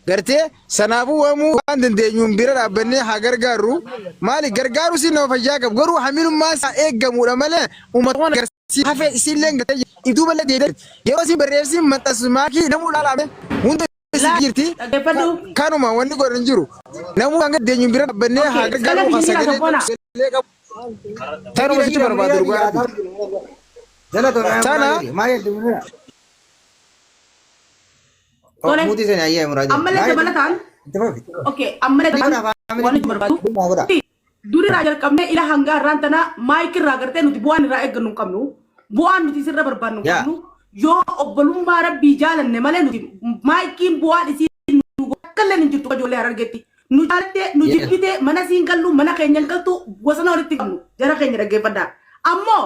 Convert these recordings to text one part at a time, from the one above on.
Gartee sanaafuu waamuu waan dandeenyuun bira dhaabbannee haa gargaarru. Maali gargaaru siin nama fayyaa qabu garuu hamilummaan isaa eeggamuudha malee uummata waan agarsiisa hafee isiillee gartee idduu ballee deebi'e yeroo isin barreessin maxxansu maakii namuu laalame hunda isin Laal jirti. dhaggeeffadhu. Kanuma wanni godhan hin jiru. Namuu hanga dandeenyuun bira dhaabbannee haa Okay, gargaaru sagalee kan kiyya sagalee sabboona. sagalee qabu. Tanuma Jira sitti jira barbaadu Munira dhugaa biyya rabbi. Jala tola Tana muraajiri. Maal jedhu Munira? Tole. Muutii sani ayyee muraajiri. Ammallee Maal jedhu? dabalataan Itti fufi. okay, ammallee Godha dabalataan waan faamilii. nuti barbaadu. Godha. Durirraa jalqabnee ila hanga har'aan tana maayikii irraa gartee nuti bu'aan irraa eeggannu hin qabnu. Bu'aan nuti isirra barbaannu hin Yaa. qabnu. Yoo obbolummaa rabbii jaalanne malee nuti maayikiin bu'aan isii nu akka illee hin jirtu ijoollee harargeetti. Nu jaalattee nu Yeah. jibbitee mana siin gallu mana keenya hin galtu bosona walitti hin qabnu jara keenya dhaggeeffadhaa. Ammoo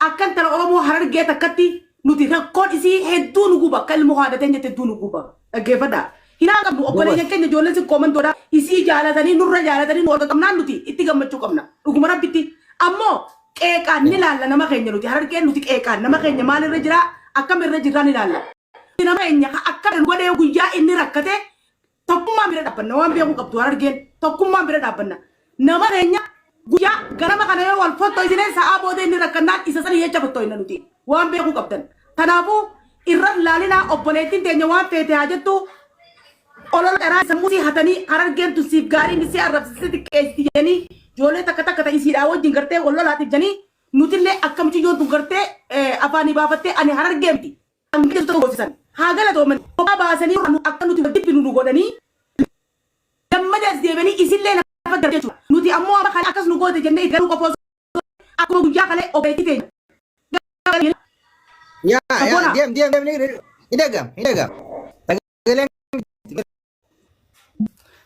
akka intala Oromoo harargee takkatti nuti rakkoon isii hedduu nu guba akka ilmoo haadha teenya hedduu nu guba dhaggeeffadhaa. Hinaa qabnu obboleeyyan keenya ijoolleen si koomantoodha isii jaalatanii nurra jaalatanii nu ol qabnaan nuti itti gammachuu qabna dhuguma rabbitti. Ammoo qeeqaan ni laalla nama keenya nuti harargeen nuti qeeqaan nama keenya maalirra jiraa akkamirra jirraa ni laalla. Nama keenya akka godhee guyyaa inni rakkate tokkummaan bira dhaabbanna waan beekuu qabdu harargeen tokkummaan bira dhaabbanna. Nama keenya guyyaa ganama kana yoo wal fottoysine sa'aa booda inni rakkannaan isa sanii jecha fottoyna nuti waan beekuu qabdan. Kanaafuu irra laalinaa obboleettiin teenya waan feete haa jettu olola dharaa sammuu sii hatanii harargeen tun siif gaarii inni si arrabsiste xiqqeessiti jedhanii ijoollee takka takka ta isiidhaa wajjin gartee wal lolaatiif jedhanii nutillee akka mucayyoon tun gartee afaanii baafattee ani harargee miti hanga jettu tokko goosisan haa galatooman kophaa baasanii akka nuti wal jibbinu nu godhanii lammada as deebi'anii isillee lafa darbe jechuudha. Nuti ammoo amma kana akkas nu goote jennee itti galuu qofa osoo akkuma guyyaa kalee obboleettii teenya. Yaa yaa Sabboona. deem deem deem ni ni dhagam ni dhagam. Sagaleen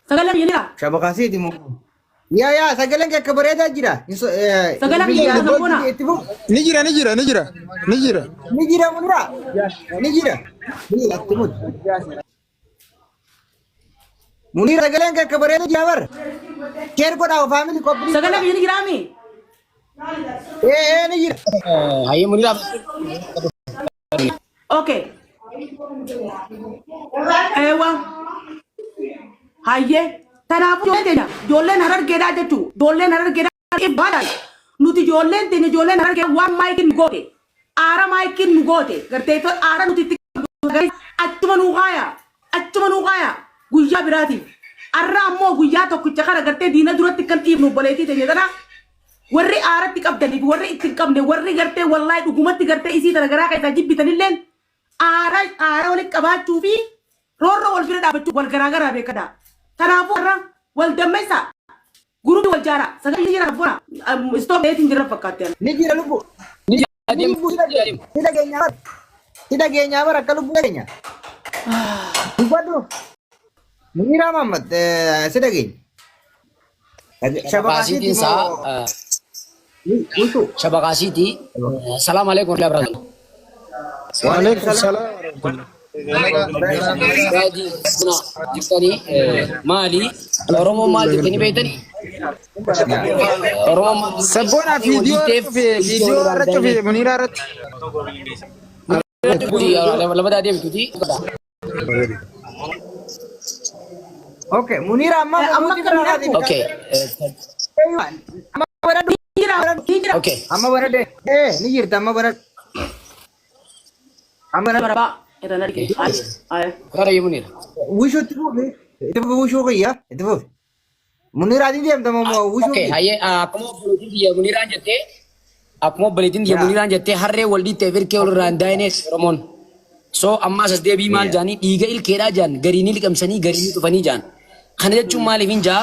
Sagalee biyya jira. shabakaasiiti moo. Yaa yaa sagaleen kee akka bareedaa jira. Hin so- Sagalee biyya jira sabboona. Itti fufu. Ni jira ni jira ni jira ni jira. Ni jira Munira. Ni jira. Ni jira itti muti. Munira sagaleen kee akka bareedaa jira bar. Share godhaa faamilii qophii Sagalee godhaa. biyya ni jiraami. Ee ee ni jira. Hayyee Muniraaf. Okay. Eewa. Hayyee. Kanaafuu ijoolleen teenya ijoolleen harargeedhaa jechuun ijoolleen harargeedhaa ibbaadhaan nuti ijoolleen teenya ijoolleen harargee waan maayikiin nu goote aara maayikiin nu goote gartee aara nuti itti qabdu achuma nuu kaaya achuma nuu kaaya guyyaa biraatiif arra ammoo guyyaa tokkicha kana gartee diina duratti kan dhiibnu obboleettii teenya tana warri aaratti qabdaniif warri itti hin qabne warri gartee wallaahi dhugumatti gartee isii tana garaa keessaa jibbitanilleen aara aara walitti qabaachuu fi roorroo wal bira dhaabbachuu wal garaagaraa beekadha. Kanaafuu har'a wal dammeessaa gurubii wal jaaraa sagalee jira bona istoop eetiin jira fakkaatti. Ni jira lubbu. Ni Ni adeemu. lubbu si dhageenya. Si dhageenya bar. Si dhageenya bar akka lubbuu dhageenya. Dubbadhu. Munira Muhammad si dhageenya. Shabakaasiitiin Shabakaasiiti isaa moo Wisu. shabakaasiitii. Salaam alaikum warahmatullahi wabarakatuh. Waalaikum salaam warahmatullah. Raajii buna jirtanii maali? Oromoon maal jettanii beektanii? Oromoon maal Sabboona viidiyoo waliif cufe viidiyoo irra cufe Muniraa irratti. Lama deemtuuti. Okay, Munira amma Amma muutii akkamiin biraa argu? Okay. Amma baradhu. Ni jira ni jira. Okay. Amma baradhe. Eh, ni jirta amma baradhu. Amma baradhu. Barabaa irra na dhige. Ay. Kara Munira. Wishuu itti fufi. Itti fufi wishuu kiyya. Itti fufi. Munira ati deemta moo wishuu Okay, kiyya. hayyee akkuma obboleettiin biyya Muniraan jettee akkuma obboleettiin biyya Yaa. Muniraan jettee harree wal dhiittee firkee walirraa hin daayine Oromoon. So ammaas as deebii maal Yeah. jaanii dhiiga ilkeedhaa jaan garii ni liqamsanii garii ni tufanii jaan. Kana jechuun maaliif hin jaa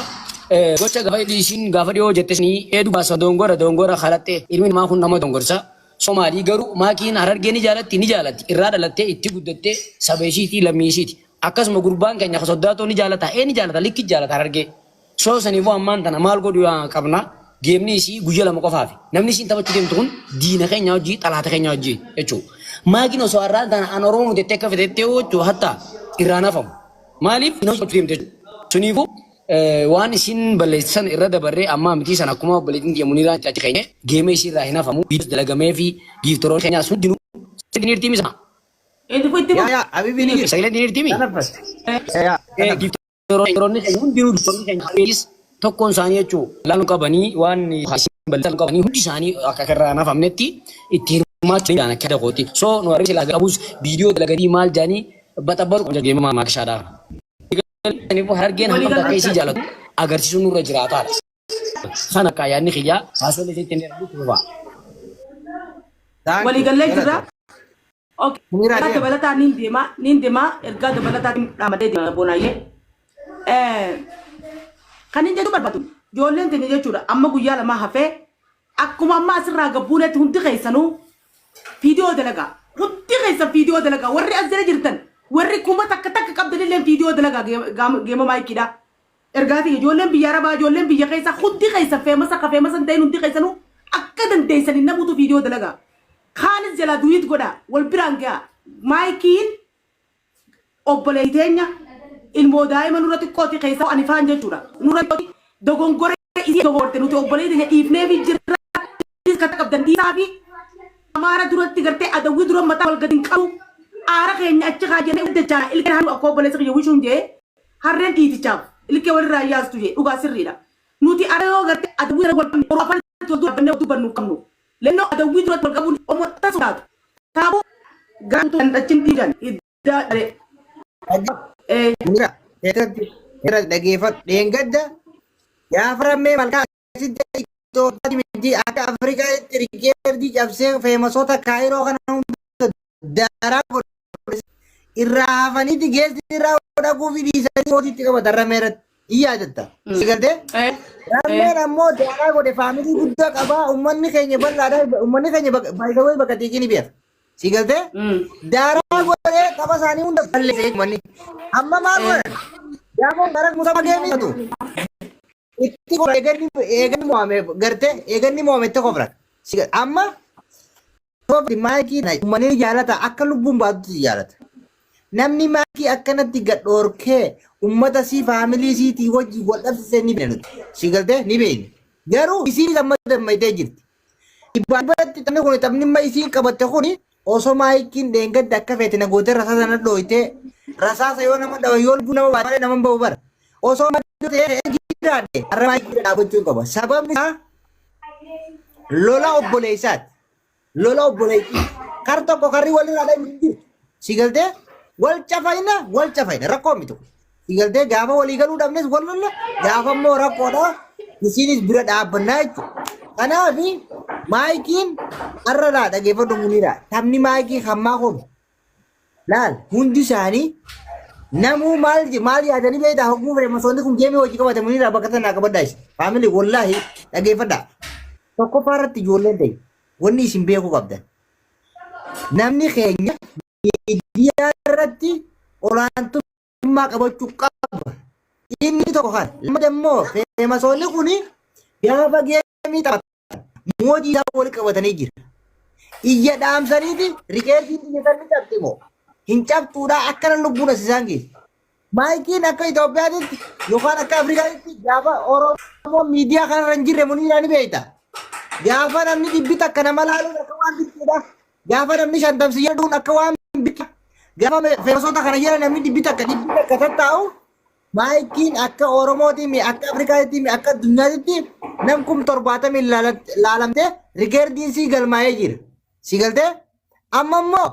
gocha gaafa isiin gaafa dhiyoo jette sanii eedu baasa dongora dongora kalaxxee ilmi namaa kun nama dongorsa. So maalii garuu maakiin harargee ni jaalatti ni jaalatti irraa dhalattee itti guddattee saba ishiitii lammii ishiiti. Akkasuma gurbaan keenya ka soddaatoo ni jaalata ee ni jaalata likki jaalata harargee. So saniifuu ammaan tana maal godhuu qabna geemni isii guyya 2 qofaafi. Namni isiin taphachuu deemtu kun diina keenya hojii xalaata keenya hojii jechuudha. Maakiin osoo har'aan tana an Oromoo miti jettee akka fetettee jechuudha hatta irraa nafamu. Maaliif diina hojii deemte jechuudha. Suniifuu waan isiin balleessisan irra dabarree ammaa miti san akkuma obboleettiin tiyya Muniiraan achi keenye geema isii irraa hin hafamu. Viidiyoos dalagamee fi giiftoroonni keenyaas hundinuu diniirtii misa. Itti Yaa yaa Habibi ni jira. Sagaleen diniirtii mi? Tanaffas. Yaa yaa. Doktoroonni keenya hundinuu doktoroonni keenya harrees tokkoon isaanii jechuu laaluu qabanii waan bal'isuu qabanii hundi isaanii akka irraa hin hafamnetti itti hirmaachuu danda'an akka yaada kooti. So nu harree silaa qabus viidiyoo dalaganii maal jedhanii baxabbatu qabna geema maakishaadhaa. Harargeen hammam akka isii jaalatu agarsiisuun nurra jiraataadha. Kana akka yaadni kiyyaa haasolee isitti hin dheeradhu kufa. Thank you. Waliigallee jirra. Galatoom. Okay. Muniraa Ergaa deema. dabalataa niin deema, niin deema, ergaa dabalataa dhaamadee deema bonaayyee. Kan hin jechuu barbaadu ijoolleen teenya jechuudha amma guyyaa lamaa hafee akkuma amma asirraa gabbuunetti hundi keessanuu viidiyoo dalagaa. Hundi keessan viidiyoo dalagaa warri as jala jirtan warri 1000 qabdanillee viidiyoo dalagaa geema maayikiidha. Ergaa tiyya ijoolleen biyya arabaa ijoolleen biyya keessaa hundi keessan feemasa ka feemasa hin ta'in hundi keessanuu akka dandeessaniin namuutu viidiyoo dalagaa. Kaanis jalaa duwiit godhaa wal biraan gahaa. Maayikiin obboleettii teenya ilmoo daa'ima nurra xiqqooti keessaa ani faan jechuudha. Nurra xiqqooti dogongora isii dogongorte nuti obboleettii teenya dhiifnee fi jirra kan qabdan dhiisaa fi Amaara duratti gartee adawwii dura mataa wal gadi hin qabu. Aara keenya achi kaa jennee dachaa ilkeen haadhu akka obboleessa kiyya wishuun jee harreen dhiitichaaf ilkee walirraa hin yaastu jee dhugaa sirriidha. Nuti aara yoo gartee adawwii dura wal qabne Oromoo afaan itti wal dura dhaabbannee wal dubbannu hin qabnu. Lennoo adawwii duratti wal qabuun Oromoo tasa taatu. Kanaafuu gaantu kan achin dhiigan hiddaa dhalee. Ee. Munira, irratti irratti dhageeffadhu. Dheengadda gaafa rammee malkaa asitti Itoophiyaatti miti akka Afrikaatti rikeerdii cabsee feemasoota Kaayiroo kana hunda daaraa godhe irraa hafaniiti geessi irraa dhaquu fi dhiisanii mootiitti qabatan rammee irratti. Hin yaadatta. Si galtee? Ee. Rammeen ammoo daaraa godhe faamilii guddaa qabaa uummanni keenya bal'aadha uummanni keenya baay'ee bakka xiiqii ni beeka. Si galtee? Daaraa godhee tapha isaanii hunda balleesse uummanni. Amma maal godhan? Gaafa bara Musaa geemii itti kofra eeganni eeganni mo'ame gartee eeganni mo'ame itti kofra. Amma kofri maayikii na uummanni ni jaalata akka lubbuun baatutti jaalata. Namni maayikii akkanatti gad dhoorkee uummata sii faamilii siitii wajjin wal dhabsisee ni beekna nuti. Si galtee ni beekna. Garuu isiin amma dammayitee jirti. Dhibbaa dhibbatti taphni kun taphni amma isiin qabatte kun osoo maayikiin dheengadda akka feete na gootee rasaasa na dhooytee rasaasa yoo nama dhawe yoo lubbuu nama baate malee nama hin bahu bara. Osoo maddoo ta'ee jiraadhe har'a maayikii bira dhaabbachuu hin qaba. Sababni isaa lola obboleessaati. Lola obboleettii. Kar tokko karri walirraa dhabu hin jiru. Si galtee wal cafayna wal cafayna rakkoo miti. Si galtee gaafa walii galuu dhabnes wal lolla gaafa immoo rakkoodha isiinis bira dhaabbannaa jechuudha. Kanaaf maayikiin har'a laa dhageeffadhu muniira. Taphni maayikii hammaa kun laal hundi isaanii namuu maal maal yaadanii beektaa hogguu feemasoonni kun geemii hojii qabate muniira bakka tanaa qabadhaa isa. Faamilii wallaahi dhageeffadhaa. Tokkoffaa irratti ijoolleen ta'e wanni isin beekuu qabdan. Namni keenya miidiyaa irratti olaantummaa qabachuu qaba. Inni tokko kan lammataa immoo feemasoonni kun gaafa geemii taphatan mootii isaa wal qabatanii jira. Iyya dhaamsaniiti rikeerdiin biyya san ni cabxi moo hin cabxuudhaa akkana lubbuun as isaan geesse. Maayikiin akka Itoophiyaatitti yookaan akka Afrikaatitti gaafa Oromoon miidiyaa kanarra hin jirre muniidhaa ni beekta. Gaafa namni 100 nama laaluun akka waan bittuudha. Gaafa namni shantamsi jedhuun akka waan bitta. Gaafa feesota kana jala namni 100 100 tattaa'u maayikiin akka Oromootii mi akka Afrikaatitti mi akka addunyaatitti nam 70,000 laalamtee rikeerdiin sii galmaa'ee jira. Si galtee? Amma immoo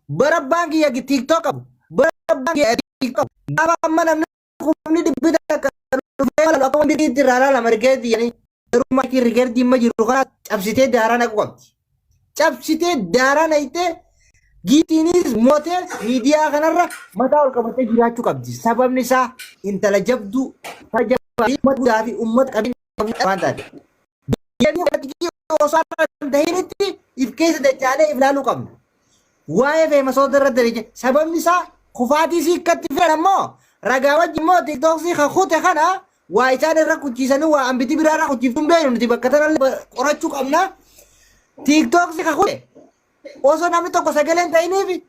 bara baankii kiyya TikTok qabu. Bara baankii kiyya TikTok qabu. Gaafa amma namni 100,000 dhufee laalu akka waan birriitti irraa laalama rikeerdii jedhanii. Garuu maayikiin rikeerdii amma jiru kana cabsitee daaraa naquu qabdi. Cabsitee daaraa naqxee giitiinis mootee miidiyaa kanarra mataa ol qabattee jiraachuu qabdi. Sababni isaa intala jabduu, intala jabaa fi uummata guddaa fi uummata qabeenya qabu waan taate. Deebii kanatti osoo hin tahinitti if keessa dachaalee if laaluu qabna. Waa'ee feemasoota irratti dalaje sababni isaa kufaatii siikkatti fidan ammoo ragaa wajjin immoo tiktooksii kan kute kana waa isaan irra kuchiisanii waa ambiti biraa irra kuchiiftuun beeknu nuti bakka tanallee qorachuu qabna. Tiktooksii kan kute osoo namni tokko sagalee hin ta'iniif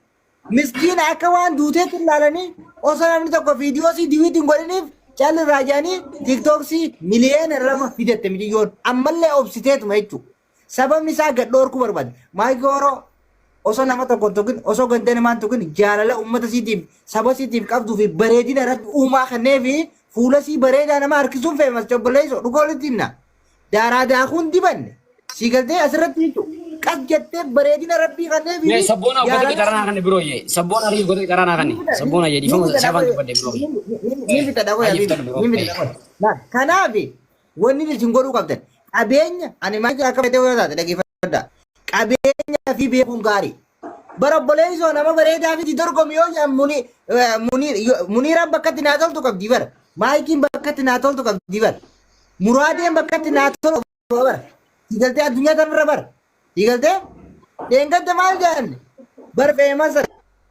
miskiina akka waan duuteetti ilaalanii osoo namni tokko viidiyoo sii diwiit hin godhiniif calli irraa jedhanii tiktooksii 2 miliyoona fidatte miliyyoon ammallee obsiteetuma jechuudha. Sababni isaa gad dhoorkuu barbaade. Maayikii Horoo Osoo nama tokko hin tuqin, osoo ganda namaa hin tuqin, jaalala uummata siitiif, saba siitiif qabduu fi bareedina Rabbi uumaa kennee fi fuula sii bareedaa nama harkisuun feemas obboleessoo dhugaa walitti himna. Daaraa daakuun dibanne sii galtee asirratti jechuudha. Qas jettee bareedina Rabbii kennee Mee fi sabboona goota jaalala qaranaa kan biroo yee. Sabboona ariif goota qaranaa kan. Sabboona yee ni dhiifama fita safaan dhago dubbadhe biroo. ni fita dhago Ayyee habibi fita biroo. ni fita dhago. Kanaaf wanni isin godhuu qabdan qabeenya ani maal akka fedhe yoo taate dhaggeeffadha. Qabeenya fi beekuun gaarii. Bara obboleessoo nama bareedaa fi dorgomi yoo jedhan Muniiraan bakkatti naa toltu qabdi bara. Maayikiin bakkatti naa toltu qabdi bara. Muraadeen bakkatti naa toltu bara. Digaltee addunyaa kanarra bara. Digaltee dheengadda maal jedhan bar feemasa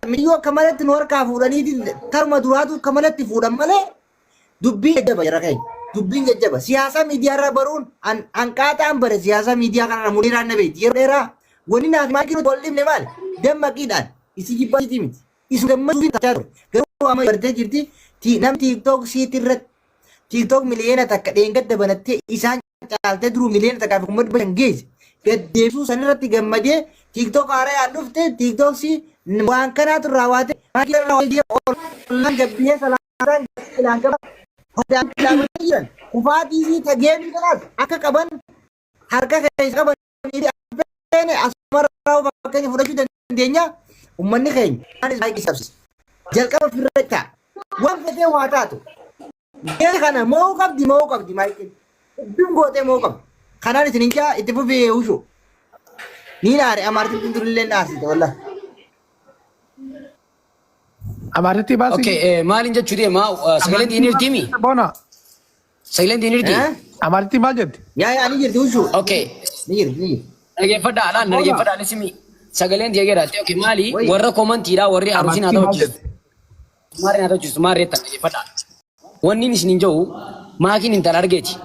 miyyoo akka malatti nu harkaa fuudhaniiti taruma duraatu akka malatti fuudhan malee dubbiin jajjaba jara keenya. Dubbiin jajjaba. Siyaasa miidiyaarraa baruun an anqaaxaan bare siyaasa miidiyaa kanarra Muniiraan na beekti. Yeroo dheeraa wanni naaf maakiin wal dhibne maali? Dammaqiidhaan isi jibbaa miti. Isu gammachuu tachaa ture. Garuu amma bartee jirti. Namni TikTok siit irratti TikTok 1 million dheengadda banattee isaan caaltee duruu 1,500,000 geesse. Gad deebisuu sanirratti gammadee TikTok haarayaan dhufte TikTok si waan kanaatu irraa waate maakii irraa waatee ollaan gabbiyee salaataan ilaan qaba. Hodaan dhaabatanii jiran kufaatii fi tageemii kanaas akka qaban harka keessa qabanii fi affeene asumarraa fakkeenya fudhachuu dandeenya. Uummanni keenya isaanis baay'ee sabsiisa. Jalqaba ofirra ta'a. Waan fetee waa taatu. Biyya kana mo'uu qabdi mo'uu qabdi maayikiin. Dubbiin gootee mo'uu qabdi. Kanaan isin hin jaa itti fufii hushu. Ni naare amaartiin durillee naarsite wallahi. Amaartitti baasi. Okay, maaliin jechuu deema? Sagaleen diinii jirti mi? Bona. Sagaleen diinii jirti? Eh? Amaartitti maal jetti? Yaa yaa ni jirti hushu. Okay. Ni jirti ni jirti. Dhaggeeffadhaa dhaan dhaggeeffadhaa lisimi. Sagaleen diinii jiraatti. Okay, maali? Wayii. Warra komantiidhaa warri aruusiin haa Amaartitti maal taphachiisu. jetti? Maarreen haa taphachiisu maarree tan dhaggeeffadhaa. Wanni isin hin jiru maakiin intala argeeti.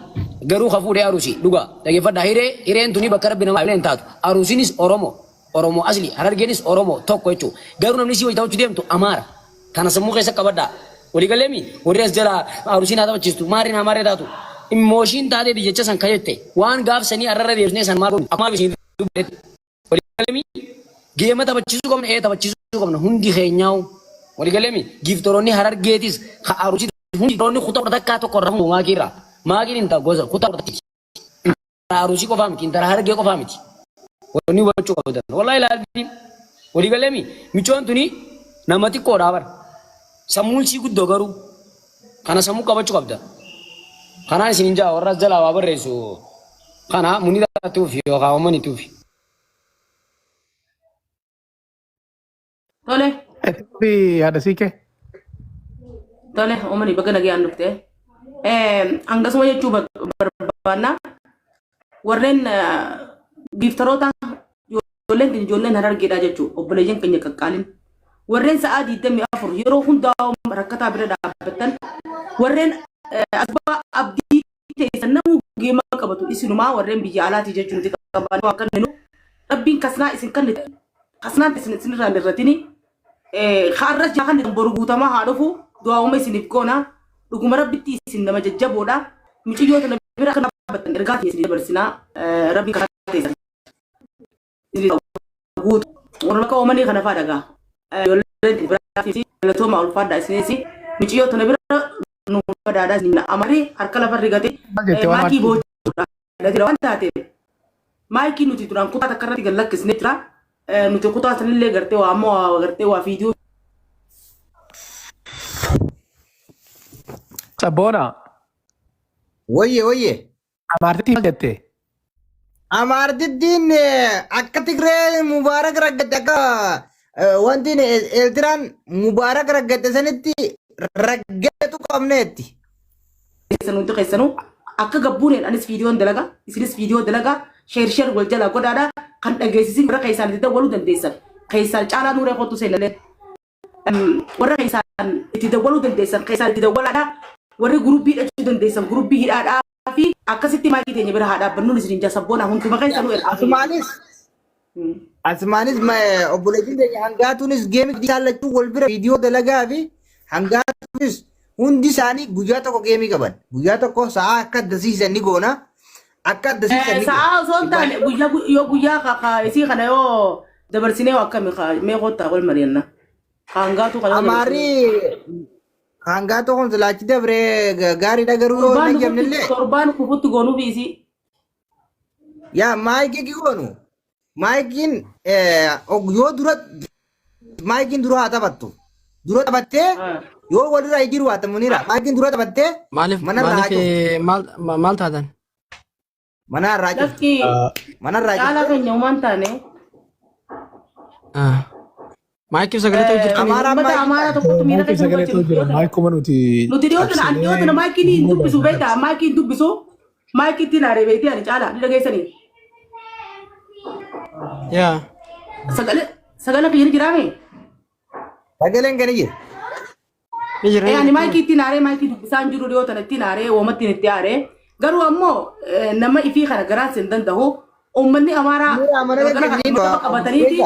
Garuu ka fuudhee aruusi dhugaa dhaggeeffadhaa hiree hireen tuni bakka rabbi namaa hin taatu. Aruusiinis Oromoo. Oromoo asli Harargeenis Oromoo tokko jechuudha. Garuu namni si wajji taphachuu deemtu Amaara. Kana sammuu keessa qabadhaa. Walii galeemi warri as jala aruusiin haa taphachiistu maarreen haa maarree taatu. Immooshiin taatee jecha san kajette waan gaafsanii arrarra deebisnee san maal godhu akkuma isin dubbatetti. Walii galeemi geema taphachiisuu qabna ee taphachiisuu qabna hundi keenyaa'u. Walii galeemi giiftoroonni Harargeetis ka aruusii hundi roonni kutaa 11 tokko irraa hundi maakiirraa. Maakiin hin ta'u gosa kutaa 11. Intala Arusii qofaa miti, intala Harargee qofaa miti. Wanni hubachuu qabdan. Wallahi laaltiin walii galeemi micoon tuni nama xiqqoodhaa bara. Sammuun sii guddoo garuu kana sammuu qabachuu qabda. Kanaan isin hin jaa warra as jalaa waa barreessu kana munira tuufi yookaan uummanni tuufi. Tole, Itti haadha siikee. tole, uummanni baga nagaan dhufte. Hangasuma jechuu barbaanna. Warreen giiftaroota ijoolleen keenya ijoolleen Harargeedha jechuu obboleeyyan keenya qaqqaalin. Warreen sa'aa 24 yeroo hundaa rakkataa bira dhaabbattan warreen asbaa abdii teessan namuu geema qabatu isinumaa warreen biyya alaati jechuun nuti qaban waan kannenu rabbiin kasnaa isin kanne kasnaan isin isinirraa hin irratini har'as jaa kan boru guutamaa haa dhufu du'aa'uma isiniif goona dhuguma rabbitti isin nama jajjaboodha mucayyoo tana bira akka dhaabbattan ergaa isin dabarsinaa rabbiin karaa teessan isin guutu warra akka oomanii kana fa'aa dhagaa ijoolleen biraatiif galatooma ulfaadha isinis mucayyoo tana bira nu badaadha isin amari harka lafa rigate Maal jette waan maakii maartii? boochuudha waan taateef maayikii nuti duraan kutaa takka irratti gad lakkisnee jira. Nuti kutaa sanillee gartee waa ammoo waa gartee waa fiidiyoo Sabboona. Wayye wayye. Amaartitti maal jette? Amaartittiin akka Tigree Mubaarak raggatte akka wanti Eertiraan Mubaarak raggatte sanitti raggeetu qabneetti. keessan hundi keessanuu akka gabbuuneen anis viidiyoon dalaga isinis viidiyoo dalaga share share wal jalaa godhaadha kan dhageessisin warra keessaan itti dawwaluu dandeessan keessaan caalaa nuuree kottu seenalee warra keessaan itti dawwaluu dandeessan keessaan itti dawwalaadha warri guruppii hidhachuu dandeessan guruppii hidhaadhaa fi akkasitti maayikii teenya bira haa dhaabbannuun isin hin sabboona hunduma keessanuu ergaa Asumaanis asumaanis obboleettiin teenya hangaatuunis geemii isaan lachuu wal bira viidiyoo dalagaa fi hangaatuunis hundi isaanii guyyaa tokko geemii qaban. Guyyaa tokko sa'aa akka addasiisan ni goona. Akka addasiisan ni goona. Sa'aa osoo hin taane guyyaa yoo guyyaa isii kana yoo Dabarsinee hoo akkami kaa mee kottaa wal mari'anna. Hangaatu kana Amaarri hangaatu kun silaachi dabree gaariidha garuu yoo hin torbaan eeyyamnellee. dhufutti torbaan dhufutti goonuu fi isii. Yaa maayikii goonu maayikiin yoo dura maayikiin dura haa taphattu. Dura taphattee yoo walirraa hin jiru haa ta'u maayikiin dura taphattee Maaliif manarraa haa maaliif cuftu. maal maal taatan? Manarraa cuftu. Lakki Manarraa caalaa cuftu. keenya uumaan taane. Maayikiif sagalee ta'u jirtanii? Amaaraan Uummata maayikii Amaaraa tokkotu miira Maayikii keessa sagalee ta'u jira. Maayikuma nuti Nuti dhiyoo tana ani dhiyoo tana maayikiin hin dubbisu beektaa maayikii hin dubbisu maayikii ittiin aaree beektii ani caalaa ni dhageessanii. Yaa. Sagalee sagalee kiyya ni jiraame. Sagaleen kan jira. Ni jira. Ani maayikii ittiin aaree maayikii dubbisaa hin jiru dhiyoo tana ittiin aaree woomatti itti aaree garuu ammoo nama ifii kana garaan sin danda'u uummanni Amaaraa Miira mana galgala kana kenniin maktaba qabataniiti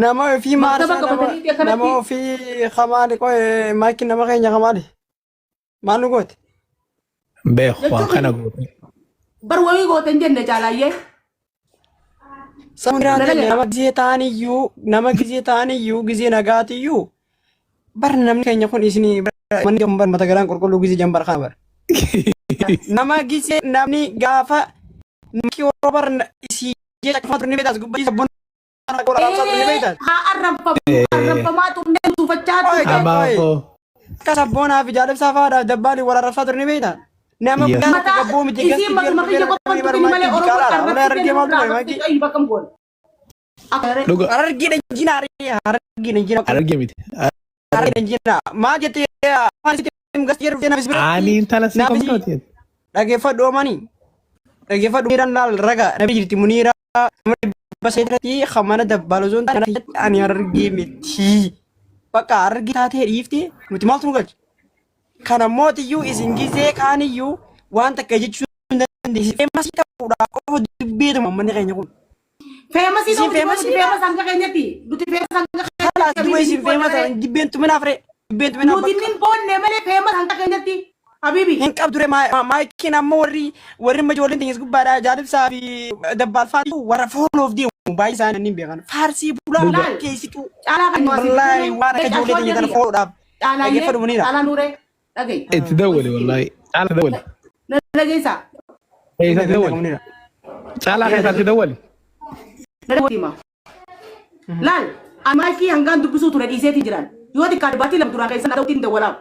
Nama ofii maktaba maarsaa nama qabataniiti akkanatti nama ofii kamaali qoye maayikiin nama keenya kamaali. Maal nu goote? Beeku waan jechuun kana goote. bar wayii goote hin jenne caalaayyee. Sabni Na ta'e dhagaya. nama gizee ta'an iyyuu nama gizee ta'an iyyuu gizee nagaati iyyuu bar namni keenya kun isinii manni kun bar mata garaan qulqulluu gizee jambar kana bar. Nama gizee namni gaafa namni yeroo bar isii jecha kafa turni beektas gubbaa sabboon godha raabsaa turni beektas. Haa arranfamu arranfamaa turne tuufachaa Qoy turre. qoy qoy Amaafoo. akka sabboonaa fi jaalibsaa fa'aadhaaf dabbaalii wal arrabsaa turni beektaa. Nama Yes. guyyaa tokko Mataa gabboo miti isiin gasti matuma biyya kiyya qofa bar tuqini malee maayikii Oromoon diqaalaadha. Wala arrabsitee harargee maaltu nurraa ture maayikii. arrabsitee ayyu bakkam goone. Akka Dhuga Harargee dhanjinaa harargee dhanjinaa argee miti. harargee dhanjinaa maal jettee afaan isitti gasti jedhu naafis biratti Ani intala si naafis komtooti. dhageeffadhu oomanii dhageeffadhu muniiraan laal raga nabi jirti muniiraa nama dhibba seetirratti mana dabbaal osoo hin taane ani harargee miti bakka harargee taatee dhiifte nuti maaltu nu galche kana mootiyyuu isin gizee kaaniyyuu waan takka jechuu hin dandeessi feemasii ta'uudhaaf qofa dubbeetuma manni keenya kun Feemasii isin ta'uu nuti feemasii feemas hanga keenyatti nuti feemas hanga Kalaas keenyatti duba habibi isin ni feema boonne ta'an jibbeen tuminaaf ree jibbeen tuminaaf nuti bakka ni boonne malee feemas hanga keenyatti habibi. hin qabdu ree maayikiin amma warri warri amma ijoolleen tenyis gubbaadha jaalibsaa fi dabbaalfaa warra fooloof deemu baay'ee isaanii hin beekan faarsii bulaa Dhuga. Laal keessittuu caalaa kan nuti wallaahi waan akka ijoollee teenya tana fooloodhaaf Caalaayyee dhaggeeffadhu muniira. caalaa nuuree dhagayi. Itti dawwali wallaahi. Caalaa dawwali. Na dhageessaa. Eessatti dawwali? Muniira. Caalaa keessatti dawwali. Na dhageessaa. Laal ani maayikii hangaan dubbisuu ture dhiiseetii jiran yoo xiqqaate baatii lama duraa keessan adawtiin dawwalaaf.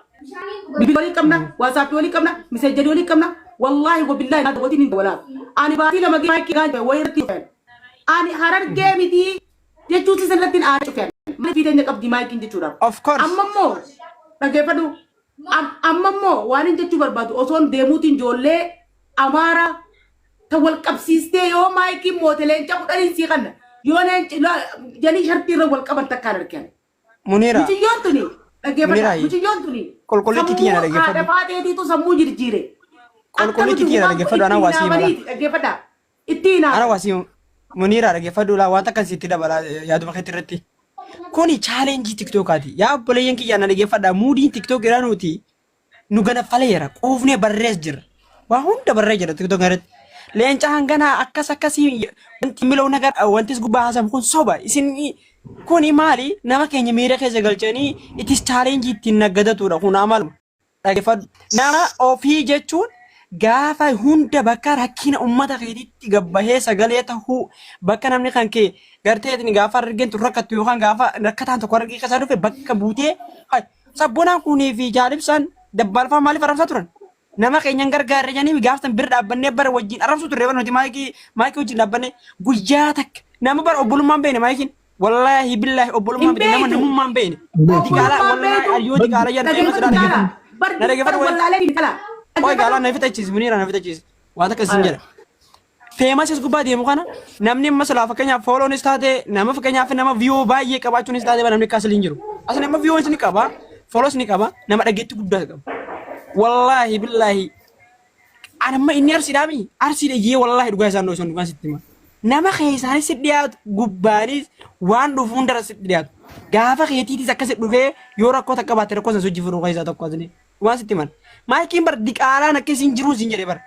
Bilbila walii qabna, waasaappi walii qabna, miseejjadii walii qabna, wallaahi wabillaahi naa dawwatiin hin dawwalaaf. Ani baatii lama maayikii gaan wayii irratti cufan. Ani harargee miti jechuun si irratti aara cufan. Maaliif fiiteenya qabdi maayikiin jechuudhaaf. Of course. Amma immoo dhaggeeffadhu. Amma immoo waan hin jechuu barbaadu osoon deemuutiin ijoollee Amaaraa ta wal qabsiistee yoo maayikiin moote leenca kudhaniin sii kanna yoo leenci jalii shartii irra wal qaban takkaan argan. Muniira. Mucayyoon tuni dhaggeeffadha Muniira mucayyoon tuni qulqullitti tiyya na sammuu haadha dhaggeeffadhu. faateetiitu sammuu jirjiire. Akka Qulqullitti nuti tiyya na waan dhaggeeffadhu itti anaa waa sii mala. hinaafaniiti dhaggeeffadha itti Ana hinaafan. waa sii Muniira dhaggeeffadhu laa waan takkan sitti dabala yaaduma keetti irratti. Kuni chaalenjii tiktookaati. Yaa obboleeyyan kiyya na dhaggeeffadha. Muudiin tiktook irraa nuti nu ganaffaleera. Quufnee barrees jirra. Waa hunda barree jira tiktook irratti. Leenca hanganaa akkas akkasii wanti milow nagar wantis gubbaa haasamu kun soba. Isin kuni maali nama keenya miira keessa galchanii itis chaalenjii ittiin naggadatudha kun amaluma. Dhaggeeffadhu. Nama ofii jechuun gaafa hunda bakka rakkina uummata keetiitti gabbahee sagalee tahuu bakka namni kan kee gartee gaafa argeen tun rakkattu yookaan gaafa rakkataan tokko argee keessaa dhufe bakka buutee hay sabbonaan kunii fi jaalibsaan dabbaalfaa maaliif arrabsaa turan? Nama keenya hin gargaarre jedhanii gaafsan bira dhaabbannee bara wajjin arrabsuu turre bara nuti maayikii maayikii wajjin dhaabbannee guyyaa takka nama bara obbolummaan beekne maayikiin wallaahi billaahi obbolummaan Hin beekne nama beektu. namummaan beekne. Diqaalaa Obbolummaan wallaahi beektu. ayyoo diqaalaa jedhan Dhaggeeffadhu na caalaa. dhaggeeffadhu. Bar Na bar dhaggeeffadhu wayi. wallaalee hin caalaa. Qoy gaalaa Dhaggeeffadhu. na fixachiisi muniira na fixachiisi. Waan takka isin jedha. Feemasis gubbaa deemu kana namni amma silaa fakkeenyaaf fooloonis taate nama fakkeenyaaf nama viyoo baay'ee qabaachuunis taate nama akka asli hin jiru. Asli nama viyoonis ni qaba, fooloos ni qaba, nama dhageetti guddaa qaba. Wallaahi billaahi anamma inni arsiidhaa mi arsiidha jee wallaahi dhugaa isaan dho'isan dhugaa sitti hima. Nama keessaanis si dhiyaatu gubbaanis waan dhufu hundarra sitti dhiyaatu. Gaafa keetiitis akkasi dhufee yoo rakkoo takka baatte rakkoo san sochii furuu keessaa tokko asli. Waan sitti himan. Maayikiin bar diqaalaan akka isin jiruu isin jedhe bar.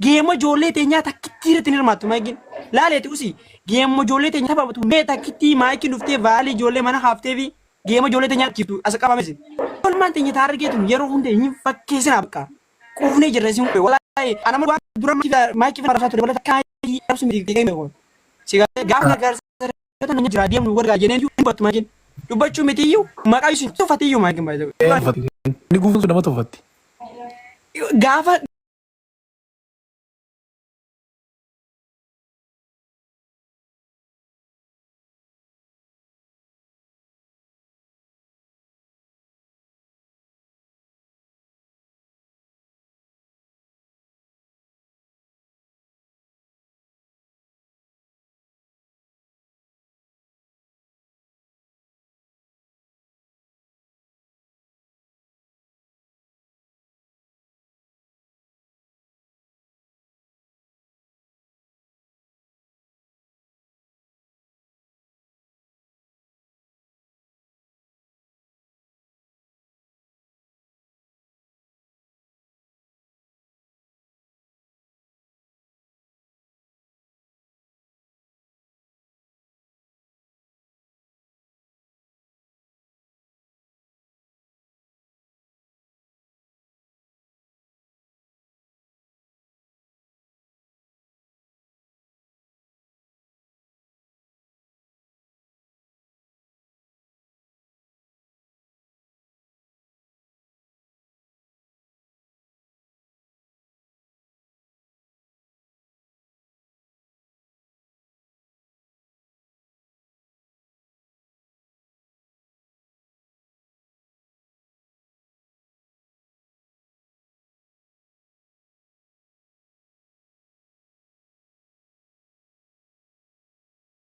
Geema ijoollee teenyaa takkittii irratti hin hirmaattu maayikiin. Laaleeti usi geemma ijoollee teenya taphatu mee takkittii maayikii dhuftee vaalii ijoollee mana haaftee fi geema ijoollee teenya achiftu as qabames. Olmaan teenya taargeetu yeroo hunda hin fakkeessinaa bakka. Quufnee jirra isin wallaahi ana waan dura maayikii fi arrabsaa ture wallaahi takka maayikii arrabsu miti geeme kun. Si gaafa gargaarsa nama jira deemnu warra jenneen iyyuu dubbattu maayikiin. Dubbachuu miti iyyuu maqaa isin tuffati iyyuu maayikiin baay'ee. Inni guutuun sun nama tuffatti. Gaafa